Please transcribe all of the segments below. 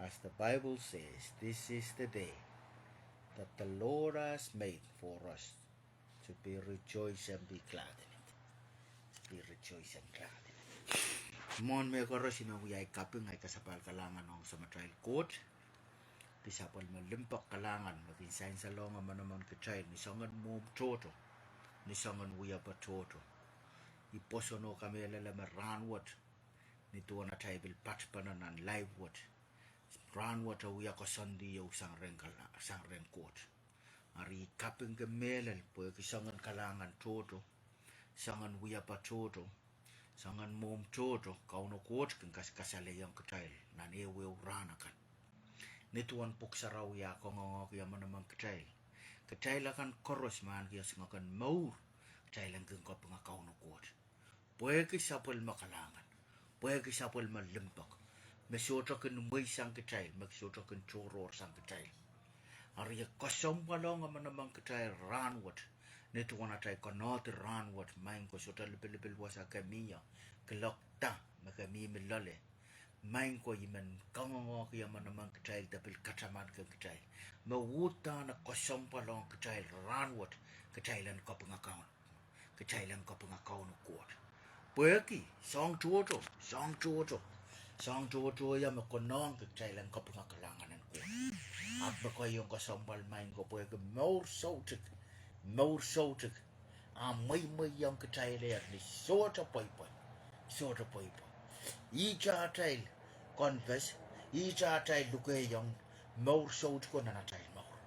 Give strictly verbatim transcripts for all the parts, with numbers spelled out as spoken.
As the Bible says, this is the day that the Lord has made for us to be rejoice and be glad in it. To be rejoice and glad in it. Mwohn mehkoaros I men wia ei kaping, ei kasapahl kalahngan ong Samatail Koht. Pwe sapwellime limpoak kalahngan me kin sansal ong emenemen kitail ni soangen mwohmw tohto, ni soangen wiepe tohto. I pwoson oh kamehlele me rahnwet, ni duwen atail pil patpene nan live wet, rahnwet e wia koasoandi ieu sang rehn kala-, sang rehn Koht. Ari I kapingki mehlel pwehki soangen kalahngan tohto, soangen wiepe tohto, soangen mwohmw tohto, Kauno Koht kin kas-, kasalehiong kitail nan ehuehu rahn akan. Ni duwen Pwuhk Sarawi eh kangoange emenemen kitail, kitail akan koaros me ahneki esingek en mour, kitail en kin kapinga Kauno Koht. Pwehki sapwellime kalahngan, pwehki sapwellime limpoak, me sohte kin mweisang kitail, me sohte kin tohrohr sang kitail. Ari e kesempwal ong emenemen kitail rahnwet, ni duwen atail konehdi rahnwet, maing ko, sohte lipilipil wasa ke mie, kilok da me ke mihmi loale. Maing ko, I men kangoange emenemen kitail de pil katamankin kitail me uhdahn e kesempwal ong kitail rahnwet, kitail en kapinga Kaun-, kitail en kapinga Kauno Koht. Pwehki soahng tohto, soahng tohto, soahng tohto ia me konehng kitail en kapinga kalahngan en Koht. Ahpw me kohieng kesempwal, maing ko, pwehki mour soutuk, mour soutuk a mweimweiong kitailehr ni sohte pweipwei, sohte pweipwei. Ihte atail confess, ihte atail lukehiong mour soutuko nan atail mour.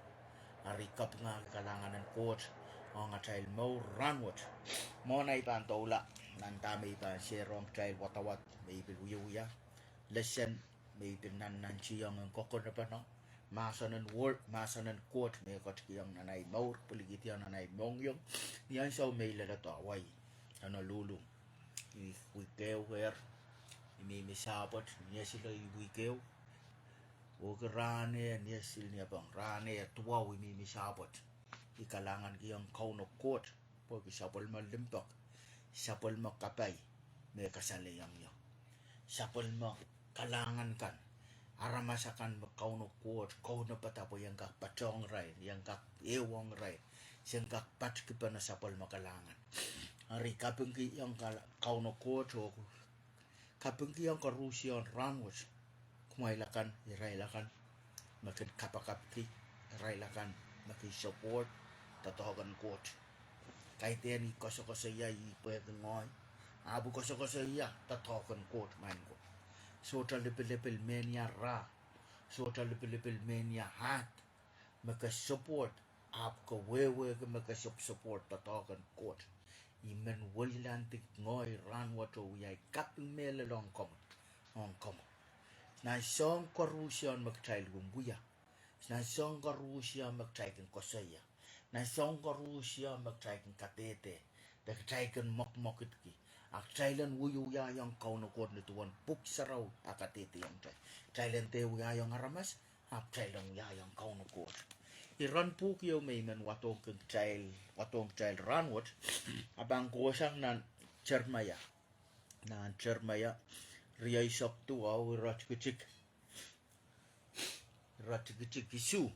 Ari I kapingahki kalahngan en Koht ong atail mour rahnwet. Mwohn ei pahn doula nan dahme I pahn share ong kitail, wadawad me I pil wiewia, lesson me I pil nannantihong en kokonepene, mahsen en word, mahsen en Koht me ketikihong nan ei mour, pwilikihdiong nan ei mohngiong, ni ansou me I leledo wai Honolulu. I wiewiahier, I mihmi sahpwet, ni esilo I wiewiahier. Wehwehki rahn eh, ni esil, ni apwung, rahn eh duwau I mihmi sahpwet. I kalahngankihong Kauno Koht pwehki sapwellime limpoak, sapwellime kapai me kasalehiong ie. Sapwellime kalahngan kan, aramas akan me Kauno Koht kaunopada pwe I en kak patohng irail, I en kak ehuong irail, I en kak patkipene sapwellime kalahngan. Ari I kapingkihong kal-, Kauno Koht oh kapingkihong koaruhsie rahnwet, kumwail akan, irail akan me kin kapakapki, irail akan me kin support doadoahk en Koht. Kaidehn I koasokoasoia ih pwehki ngehi, ahpw I koasokoasoia doadoahk en Koht, maing ko. Sohte lipilipil mehnia rah, sohte lipilipil mehnia ahd me ke support, ahpw ke wehwehki me ke sup-, support doadoahk en Koht. I men weilandi ngehi rahnwet oh wia ei kaping mehlel ong komwi, ong komwi. Nan soahng koaruhsie me kitail kin wia, nan soahng koaruhsie me kitail kin koasoia, nan soahng koaruhsie me kitail kin kadehde, de kitail kin mwekimwekidki, a kitail en wiahiong Kauno Koht ni duwen Pwuhk Sarawi a kadehdehiong kitail, kitail en dehr wiahiong aramas, ahpw kitail en wiahiong Kauno Koht. Iren pwuhk ieu me I men wadohng kitail, wadohng kitail rahnwet, a pahn kohsang nan Seremaia, nan Seremaia rieisek duwau, iretikitik, iretikitik isuh.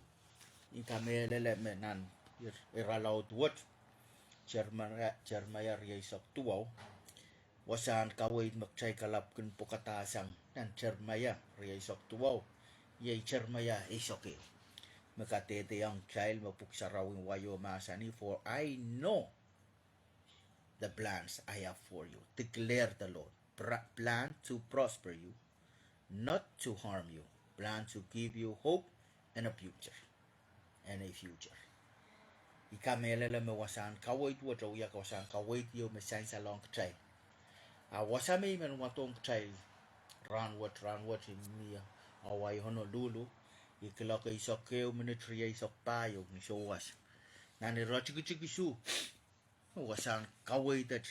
I kamehlele me nan ir-, irelaud wet, Seremaia, Seremaia rieisek duwau. Wasahn kaweid me kitail kalap kin pwukadahsang nan Seremaia rieisek duwau, iei Seremaia eisek ehu, me kadehdehiong kitail me Pwuhk Sarawi wai o mahsanih, "For I know the plans I have for you, declare the Lord. Pra-, plan to prosper you, not to harm you, plan to give you hope and a future." And a future. I kamehlele me wasahn kaweid wet e wia wasahn kaweid ieu me sansal ong kitail. A wasa me I men wadohng kitail rahnwet, rahnwet I mie Hawaii, Honolulu, kilok eisek ehu minit rieisek pahieu ni souwas. Nan iretikitik isuh, wasahn kaweid et,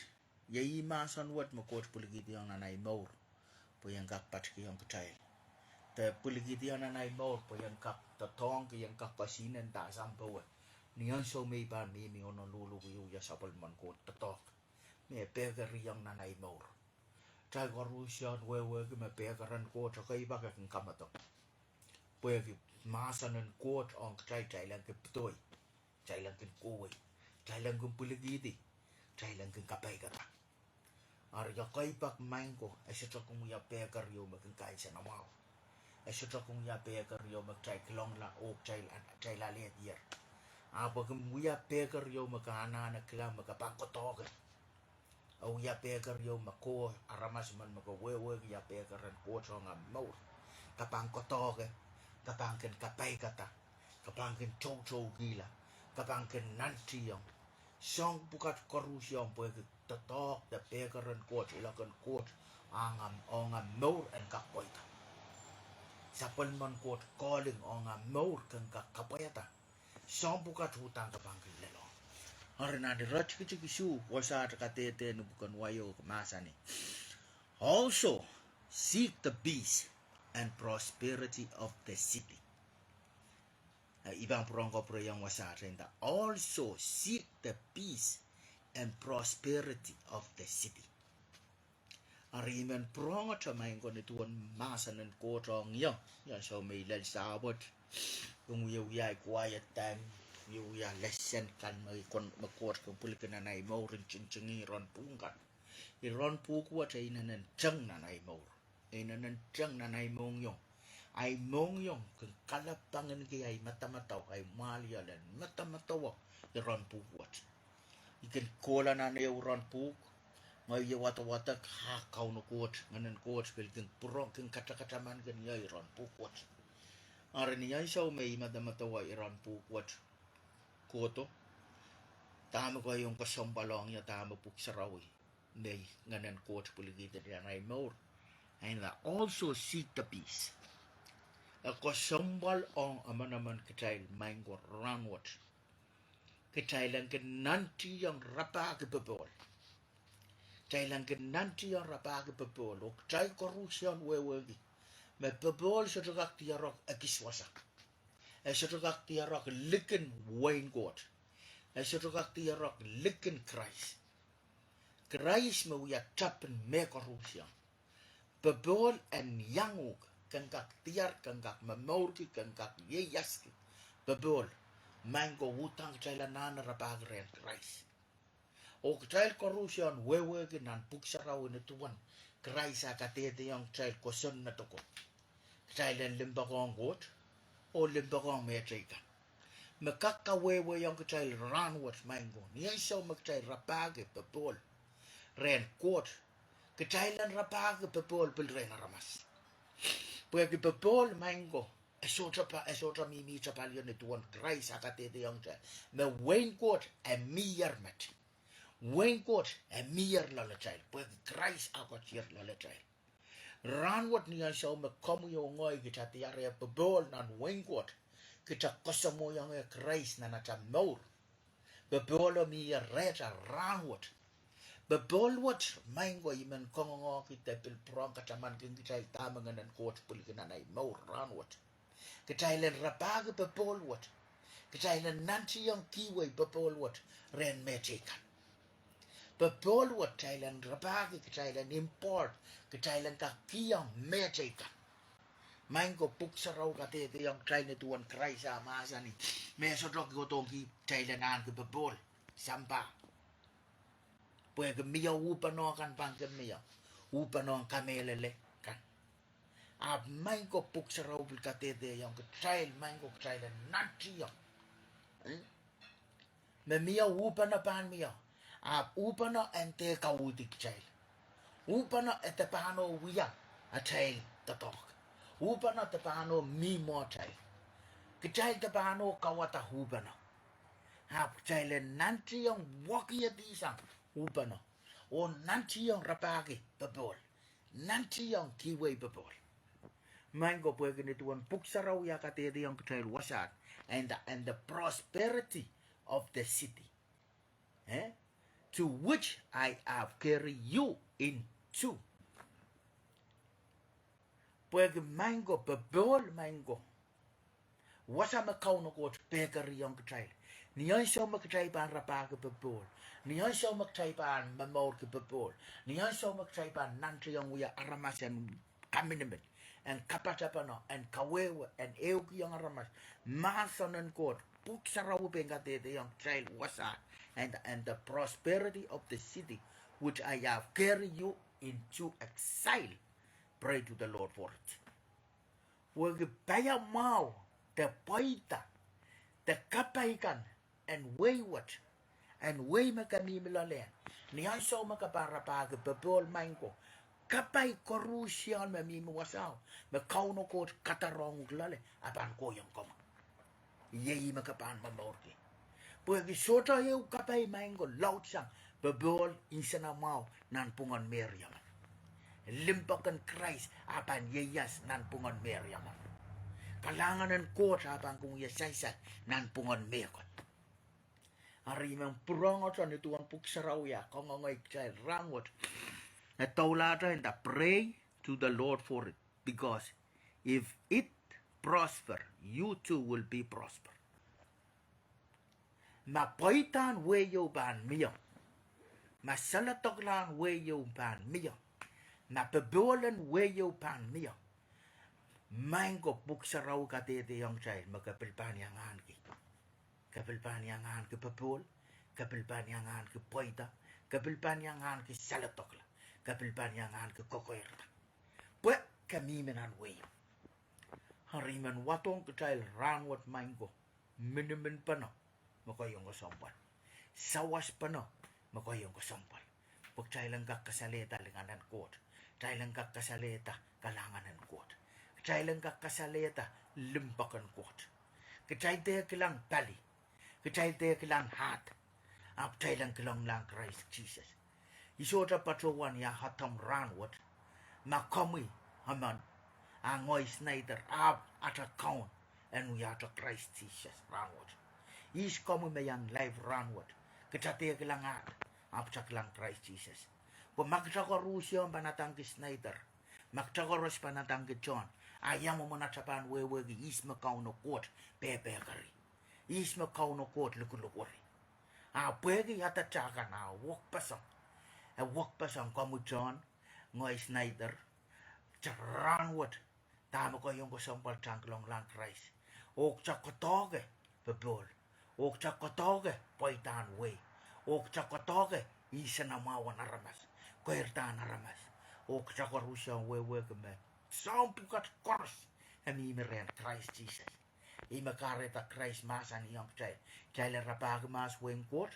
iei ih mahsen wet me Koht pwilikihdiong nan ei mour pwe I en kak patkihong kitail, de pwilikihdiong nan ei mour pwe I en kak doadoahngki, I en kak kosonned sang powe. Ni ansou me I pahn mihmi Honolulu wiewia sapwellimen Koht doadoahk me pekeriong nan ei mour. Kitail koaruhsie wehwehki me pekeren Koht ekei pak e kin kamedek. Pwehki mahsen en Koht ong kitail, kitail en kin pedoi, kitail en kin kohwei, kitail en kin pwilikihdi, kitail en kin kapaikada. Eri ekei pak maing ko, e sohte kin wia pehker ieu me kin kansenamwahu. E sohte kin wia pehker ieu me kitail kilangla oh kitail, kitail alehdier. Ahpw e kin wia pehker ieu me ke anahne kilang me ke pahn koadoahke. E wia pehker ieu me kowe aramas men me ke wehwehki ia pehker en Koht ong ahmw mour, ke pahn koadoahke, ke pahn kin kapaikada, ke pahn kin toutoukihla, ke pahn kin nantihong soang pwukat koarusie pwehki doadoahk de pehker en Koht, ilok en Koht ong ahmw, ong ahmw mour en kak pweida. Sapwellimen Koht calling ong ahmw mour kin kak kapwaiada. Soang pwukat uhdahn ke pahn kin lelohng. Eri nan iretikitik isuh, wasaht kadehde ni pwuken wai o, mahsanih, Also seek the peace and prosperity of the city. Eh, I pahn pwurehng kapwurehiong wasaht nda, Also seek the peace and prosperity of the city. Eri I men pwurehngete maing ko ni duwen mahsen en Koht ong ie, ni ansou me I lel sahpwet, I wiewia ahi quiet time, wiewia lesen kan me I kon, me Koht kin pwilikihdi nan ahi mour, ntingting iren pwuhk kan. Iren pwuhk wet e inenen teng nan ahi mour. E inenen teng nan ahi mohngiong. Ahi mohngiong kin kalapw pangin ki ahi madamadau, ahi mwahliel en madamadau iren pwuhk wet. I kin kohla nan ehu iren pwuhk, ngehi wadwadek, ah, Kauno Koht, Ngehnen Koht pil kin pwurehng, kin katakatamankin ie iren pwuhk wet. Eri ni ansou me I madamadau iren pwuhk wet kohdo, dahme keieu kesempwal ong ie, dahme Pwuhk Sarawi me Ngehnen Koht pwilikihdi nan ahi mour? E nda, Also seek the peace. E kesempwal ong emenemen kitail maing ko rahnwet. Kitail en kin nantihong rapahki popohl. Kitail en kin nantihong rapahki popohl, oh kitail koaruhsie wehwehki me popohl sohte kak diarek ekis wasa. E sohte kak diarek likin wehin Koht. E sohte kak diarek likin Krais. Krais me wia tepin mehkoaruhsie. Popohl en iang uhk, ken kak diar, ken kak momourki, ken kak ieiaski. Popohl, maing ko, uhdahn kitail anahne rapahki rehn Krais. Oh kitail koaruhsie wehwehki nan Pwuhk Sarawi ni duwen Krais ah kadehdehiong kitail kosonned oko. Kitail en limpoakohng Koht oh limpoakohng mehteikan. Me kak kawehwehiong kitail rahnwet, maing ko, ni ansou me kitail rapahki popohl rehn Koht, kitail en rapahki popohl pil rehn aramas. Pwehki popohl, maing ko, e sohte pa, e sohte mihmihte palio ni duwen Krais ah kadehdehiong kitail me wehin Koht e mihier met. Wehin Koht e mihier loalatail pwehki Krais ah kotier loalatail. Rahnwet ni ansou me komwi oh ngehi kita diar popohl nan wehin Koht, kita koasoamwoiong Krais nan ata mour. Popohl e mihier rehta rahnwet. Popohl wet, maing ko, I men kangoangehki de pil pwurehng katamankin kitail dahme Ngehnen Koht pwilikihdi nan ahi mour rahnwet. Kitail en rapahki popohl wet. Kitail en nantihong kihwei popohl wet rehn mehteikan. Popohl wet kitail en rapahki, kitail en import, kitail en kak kihong mehteikan. Maing ko, Pwuhk Sarawi kadehdehiong kitail ni duwen Krais ah mahsanih me e sohte kohdohng kitail en ahneki popohl sampah. Pwehki mie uhpeno kan pahn kin mie, uhpeno en kamehlele kan. Ahpw maing ko, Pwuhk Sarawi pil kadehdehiong kitail, maing ko, kitail en nantihong me mie uhpeno pahn mie, ahpw uhpeno en dehr kauhdi kitail. Uhpeno e de pahn oh wia atail doadoahk. Uhpeno de pahn oh mih mwohtail. Kitail de pahn oh kauwada uhpeno. Ahpw kitail en nantihong wekihedisang uhpeno oh nantihong rapahki popohl, nantihong kihwei popohl. Maing ko, pwehki ni duwen Pwuhk Sarawi ah kadehdehiong kitail wasaht, and the, and the prosperity of the city, eh, to which I have carried you into. Pwehki maing ko, popohl, maing ko, wasa me Kauno Koht pehkeriong kitail. Ni ansou me kitail pahn rapahki popohl, ni ansou me kitail pahn momourki popohl, ni ansou me kitail pahn nantihong wia aramas en kaminimin, en kapatapene, en kawehwe, en ehukihong aramas. Mahsen en Koht, Pwuhk Sarawi pein kadehdehiong kitail wasa, and, and the prosperity of the city which I have carried you into exile. Pray to the Lord for it. Wehwehki paia mwahu, de pweida, de kapai kan, en wehi wet, en wehi me ke mihmi loale. Ni ansou me ke pahn rapahki popohl, maing ko, kapai koaruhsie me mihmi wasao, me Kauno Koht kadarohng uhk loale, e pahn kohiong komwi. Iei me ke pahn momourki. Pwehki sohte ehu kapai, maing ko, laudsang popohl nsenamwahu nanpwungen me riamon. Limpoak en Krais e pahn ieias nanpwungen me riamon. Kalahngan en Koht e pahn kin wia sansal nanpwungen mehkot. Eri I men pwurehngete ni duwen Pwuhk Sarawi e kangoangei kitail rahnwet, e doulahte nda, pray to the Lord for it, because if it prosper, you too will be prosper. Ma pweidahn wehi ehu pahn mie, ma seledoaklahn wehi ehu pahn mie, ma popohl en wehi ehu pahn mie, maing ko, Pwuhk Sarawi kadehdehiong kitail me ke pil pahn iang ahneki. Ke pil pahn iang ahneki popohl, ke pil pahn iang ahneki pweida, ke pil pahn iang ahneki seledoakla, ke pil pahn iang ahneki kokoirda. Pwe ke mihmi nan wehi. Eri I men wadohng kitail rahnwet, maing ko, miniminpene me kohiong kesempwal. Sawaspene me kohiong kesempwal. Pwe kitail en kak kasalehda lingan en Koht. Kitail en kak kasalehda kalahngan en Koht. Kitail en kak kasalehda limpoak en Koht. Kitail dehr kilang pali. Kitail dehr kilang ahd. Ahpw kitail en kilanglahng Krais Sises. I sohte patohwan ia Adam rahnwet, ma komwi emen, a ngehi Snyder, ahpw ata kaun en wiahte Krais Sises rahnwet. Ihs komwi me iang live rahnwet, kita dehr kilang ahd, ahpw kita kilang Krais Sises. Pwe ma kita koaruhsie pahn adaneki Snyder, ma kita koaros pahn adaneki John, a ia mwomwen ata pahn wehwehki ihs me Kauno Koht pehpehkeri, ihs me Kauno Koht lukulukuri? A pwehki ata kan a wekpeseng, e wekpeseng komwi John, ngehi Snyder, kita rahnwet, dahme kohiong kesempwal, kita kilanglahng Krais, oh kita kodohke popohl, oh kita kodohke pweidahn wehi, oh kita kodohke nsenamwahu en aramas, koirdahn aramas, oh kita koaruhsie wehwehki me soahng pwukat koaros e mihmi rehn Krais Sises. Ih me kahrehda Krais mahsanihong kitail, kitail en rapahki mahs wehin Koht,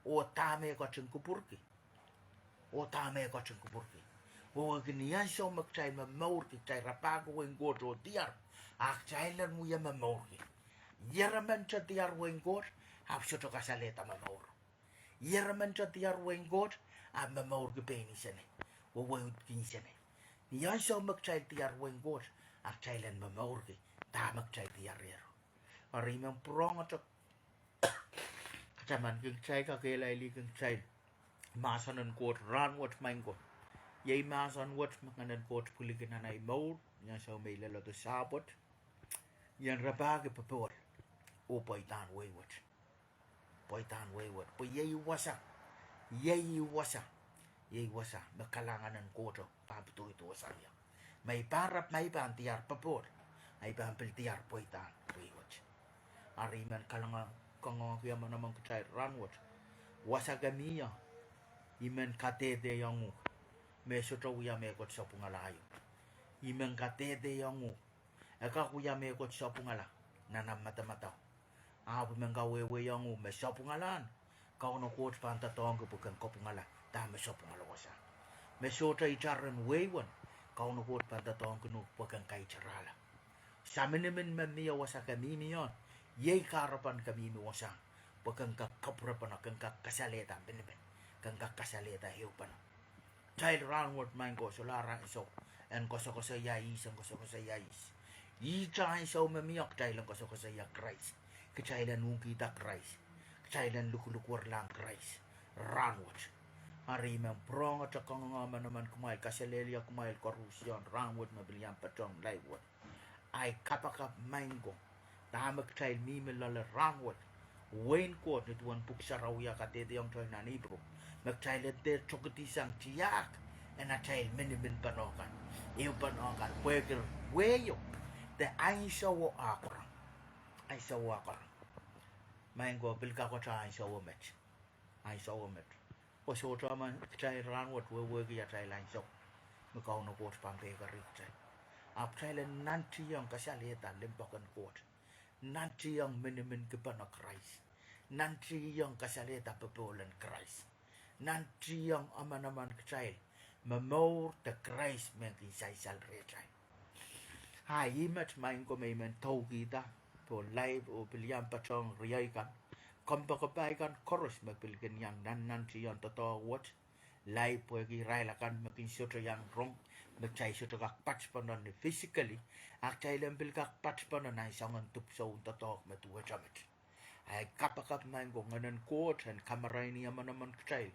oh dahme e ketin kupwurki, oh dahme e ketin kupwurki. Wehwehki ni ansou me kitail momourki, kitail rapahki wehin Koht oh diar, a kitail en wia momourki. Ieremente diar wehin Koht, ahpw sohte kasalehda momour. Ieremente diar wehin Koht, ahpw momourki pein nsene, wehwehki nsene. Ni ansou me kitail diar wehin Koht, a kitail en momourki dahme kitail diarehro. Eri I men pwurehngete, katamankin kitail, kakehlailihkin kitail mahsen en Koht rahnwet, maing ko. Iei mahsen wet me Ngehn en Koht pwilikihdi nan ei mour ni ansou me I leledo sahpwet. I en rapahki popohl oh pweidahn wehi wet. Pweidahn wehi wet. Pwe iei wasa, iei wasa, iei wasa me kalahngan en Kohto pahn pedoido sang ie. Ma I pahn rap, ma I pahn diar popohl, ma I pahn pil diar pweidahn wehi wet. Eri I men kangoange, kangoangehki manaman kitail rahnwet. Wasa ke mie, I men kadehdehiong uhk me sohte wia mehkot sapwungala ieu. I men kadehdehiong uhk, e kak wia mehkot sapwungala nan ahmw madamadau. Ahpw I men kawehwehiong uhk me sapwungalahn Kauno Koht pahn doadoahngki pwe ken kapwungala dahme sapwungala wasahn. Me sohte itar en wehi wen, Kauno Koht pahn doadoahngkin uhk pwe ken kaitarala. Saminimin me mie wasa ke mihmi ie, iei kahrepen ke mihmi wasahn, pwe ken kak kapwurepene, ken kak kasalehda minimin, ken kak kasalehda ehupene. Kitail rahnwet, maing ko, solahr ansou en koasokoasoia ihs, en koasokoasoia ihs. Ihte ansou me mie kitail en koasokoasoia Krais, kitail en uhkihda Krais, kitail en lukulukwerlahng Krais rahnwet. Eri I men pwurehngete kangoange manaman kumwail, kaselehlie kumwail koaruhsie rahnwet me pil iang patohng live wet. Ahi kapakap, maing ko, dahme kitail mihmi loale rahnwet, wehin Koht, ni duwen Pwuhk Sarawi kadehdehiong kitail nan Ipru me kitail en dehr tokidi sang tiahk en atail miniminpene kan, ehupene kan, pwehki wehio de ansou o ah koaros, ansou o ah koaros. Maing ko, pil kakete ansou o met, ansou o met. Oh sohte emen kitail rahnwet wehwehki atail ansou me Kauno Koht pahn peikerih kitail. Ahpw kitail en nantihong kasalehda limpoak en Koht, nantihong miniminpene Krais, nantihong kasalehda popohl en Krais, nantihong emenemen kitail me mour de Krais me kin sansal rehtail. Ah ih met maing ko, me I men doukihda pohn live oh pil iang patohng riei kan, kompoakepahi kan koaros me pil kin iang nannantihong doadoahk wet live, pwehki irail akan me kin sohte iang rong, me kitail sohte kak patpene ni physically, a kitail en pil kak patpene nan soangen dipwisoun doadoahk me duwehte met. Ahi kapakap maing ko, Ngehnen Koht en kamaraini emenemen kitail.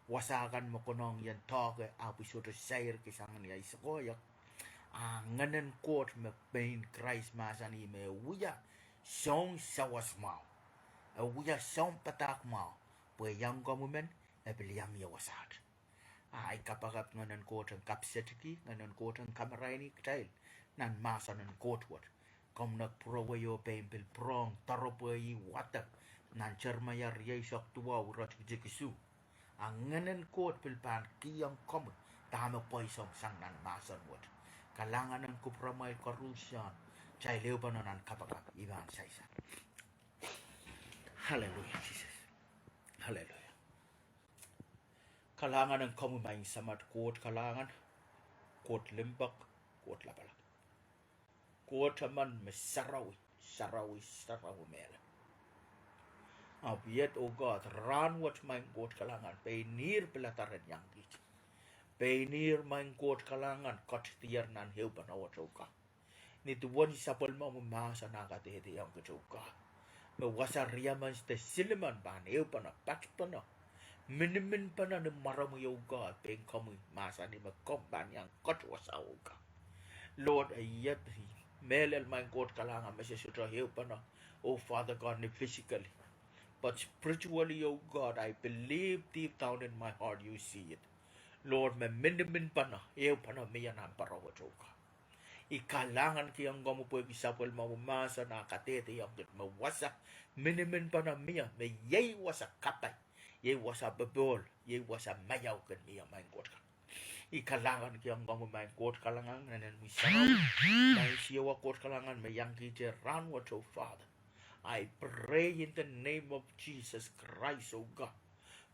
Wasa kan me konehng ien doahke ahpw I sohte sairki sang ni ahi sekoiek, a Ngehnen Koht me pein Krais mahsanih me e wia soun sawas mwahu, e wia soun padahk mwahu, pwe iang komwi men, e pil iang ie wasaht. Ahi kapakap Ngehnen Koht en kapisetki, Ngehnen Koht en kamaraini kitail nan mahsen en Koht wet. Komw nek pwurowei oh pein pil pwurehng doaropwe ih wadek nan Seremaia rieisek duwau, iretikitik isuh. A Ngehnen Koht pil pahn kihong komwi dahme pwaisong sang nan mahsen wet. Kalahngan en kupwuramwail koaruhsie, kitail ehupene nan kapakap, I pahn sansal. Hallelujah, Jesus. Hallelujah. Kalahngan en komwi maing Samat Koht kalahngan, Koht limpoak, Koht lapalap, Koht emen me sarawi, sarawi, sarawi mehlel. Ahpw iet, oh God, rahnwet maing Koht kalahngan, pein ihr pilada rehn iang kiht. Pein ihr maing Koht kalahngan ketidier nan ehupene wet, oh God. Ni duwen sapwellimomwi mahsen ah kadehdehiong kiht, oh God, me wasa riemen de silimen pahn ehupene, patpene, miniminpene ni mwaromwi, oh God, pein komwi mahsanih me komw pahn iang ket wasa, oh God. Lord, e iet mehlel maing Koht kalahngan me se sohte ehupene, oh Father God, ni physically, but spiritually, oh God, I believe deep down in my heart you see it. Lord, me miniminpene, ehupene mie nan poaron wet, oh God. I kalahnganki ong komwi pwehki sapwellimomwi mahsen ah kadehdehiong kiht me wasa miniminpene mie, me iei wasa kapai, iei wasa popohl, iei wasa maiau kin mie maing Koht kalahngan. I kalahnganki ong komwi maing Koht kalahngan, Ngehnemwi Sarawi, maing Siohwa Koht kalahngan, me iang kihte rahnwet, oh Father. I pray in the name of Jesus Christ, oh God,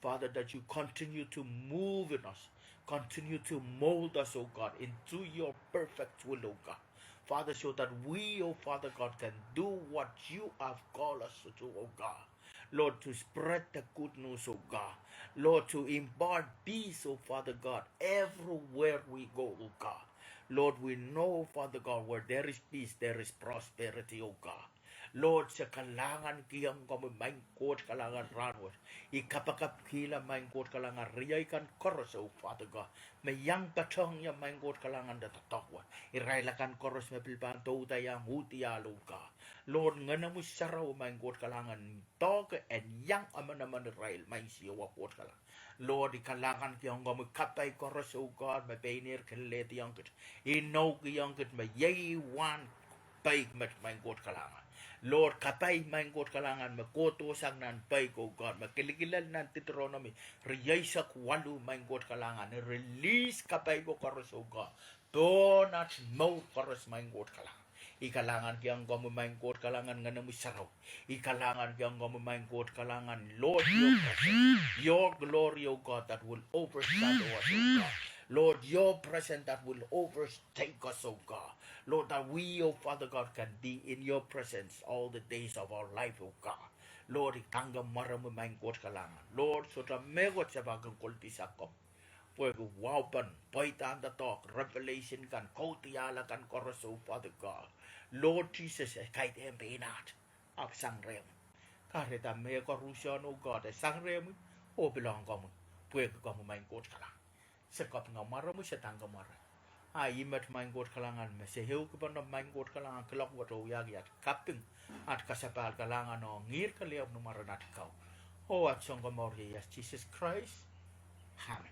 Father, that you continue to move in us, continue to mold us, oh God, into your perfect will, oh God. Father, so that we, oh Father God, can do what you have called us to do, oh God. Lord, to spread the good news, oh God. Lord, to impart peace, oh Father God, everywhere we go, oh God. Lord, we know, Father God, where there is peace, there is prosperity, oh God. Lord, se kalahnganki ong komwi maing Koht kalahngan rahnwet. I kapakapkihla maing Koht kalahngan riei kan koaros, oh Father God, me iang patohng ie maing Koht kalahngan de doadoahk wet. Irail akan koaros me pil pahn douda iang uhdiahl, oh God. Lord, Ngehnemwi Sarawi maing Koht kalahngan, doahke en iang emenemen irail maing Siohwa Koht kalahngan. Lord, I kalahnganki ong komwi kapai koaros, oh God, me pein ihr kilelehdiong kiht, inoukihong kiht me iei wahn peik met maing Koht kalahngan. Lord, kapai maing Koht kalahngan me kohdohsang nan peik, oh God, me kilikilel nan Diteronomi rieisek waluh maing Koht kalahngan, I release kapai ko koaros, oh God, pohn aht mour koaros maing Koht kalahngan. I kalahnganki ong komwi maing Koht kalahngan, Ngehnemwi Sarawi. I kalahnganki ong komwi maing Koht kalahngan, Lord, your presence, your glory, oh God, that will overshadow us, oh God. Lord, your presence that will overtake us, oh God. Lord, that we, oh Father God, can be in your presence all the days of our life, oh God. Lord, I tangke mwaromwi maing Koht kalahngan. Lord, sohte mehkot se pahn kin kolpihsang komwi, pwehki waupen pweidahn doadoahk, revelation kan, kaudiahl akan koaros, oh Father God. Lord Jesus, e kaidehn pein aht, ahpw sang rehmwi. Kahrehda mehkoaros soangen, oh God, e sang rehmwi, oh pil ong komwi, pwehki komwi maing Koht kalahngan. Se kapinga mwaromwi, se tangke mwaromwi. A ih met maing Koht kalahngan, me se ehukipene maing Koht kalahngan, kilang wet oh wiahki aht kaping, aht kasapahl kalahngan ong ihr kelehpw ni mwaren aht Kaun oh aht Sounkomour, iei Sises Krais. Amen.